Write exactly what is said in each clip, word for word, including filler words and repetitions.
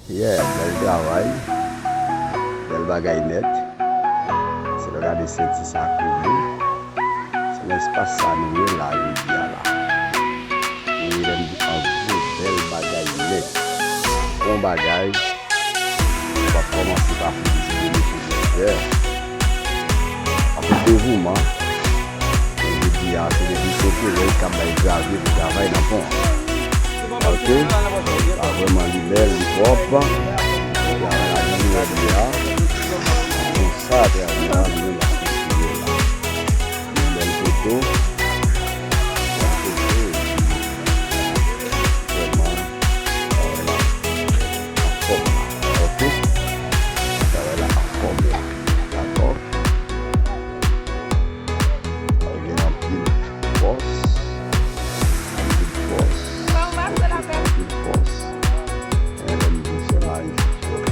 Yeah, bèl travay. Bèl bagay nèt. Si nou gade senti sa koule. Se nan espas sa nou ye la jodi a la. E lè m di an gwo bèl bagay nèt. Bon bagay. W ap kòmanse pa fè vizite mesye Jozèf. Avèk devouman. Jodi a, se depi Sokerèz k ap bay gravye pou travay nan pon an. Ok? Sa vrèman li bèl, li pwòp. Travay la jodi a. Konsa, travay la, nou la kontinye la. Bèl foto. Bèl foto. Vrèman, travay la anfòm la. Ok? Travay la anfòm la. Dakò? Al gen anpil fòs. Anpil fòs. Anpil fòs. E lè m di w se magik, ok?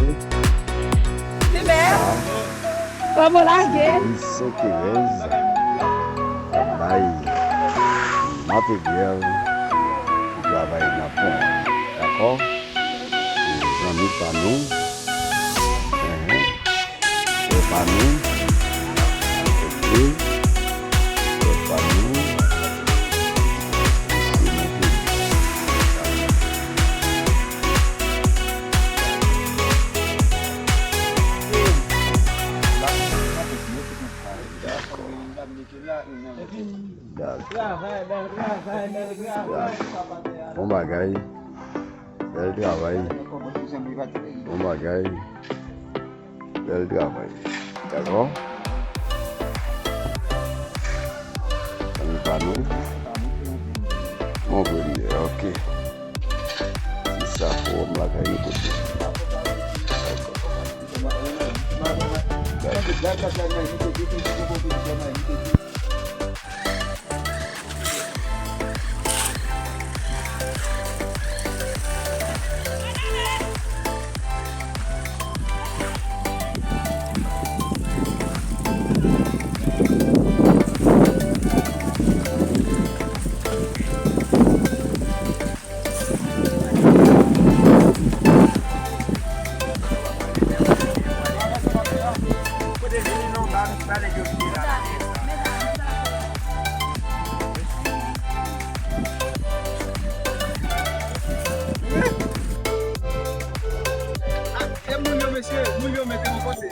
Sa, Kòman lage? Sokerèz ap bay materyèl pou travay nan pon an. Dakò? Se zanmi pa nou. Enhen. Frè pa nou. Ok. Frè pa nou. Mesye Monpelye. Dakò. Dakò. Bon bagay. Bèl travay. Bon bagay. Bèl travay. Dakò? Zanmi pa nou. Monpelye, ok. Se sa, fowòm lakay nou kote. Dakò. E moun yo, mesye, moun yo mete yon kote.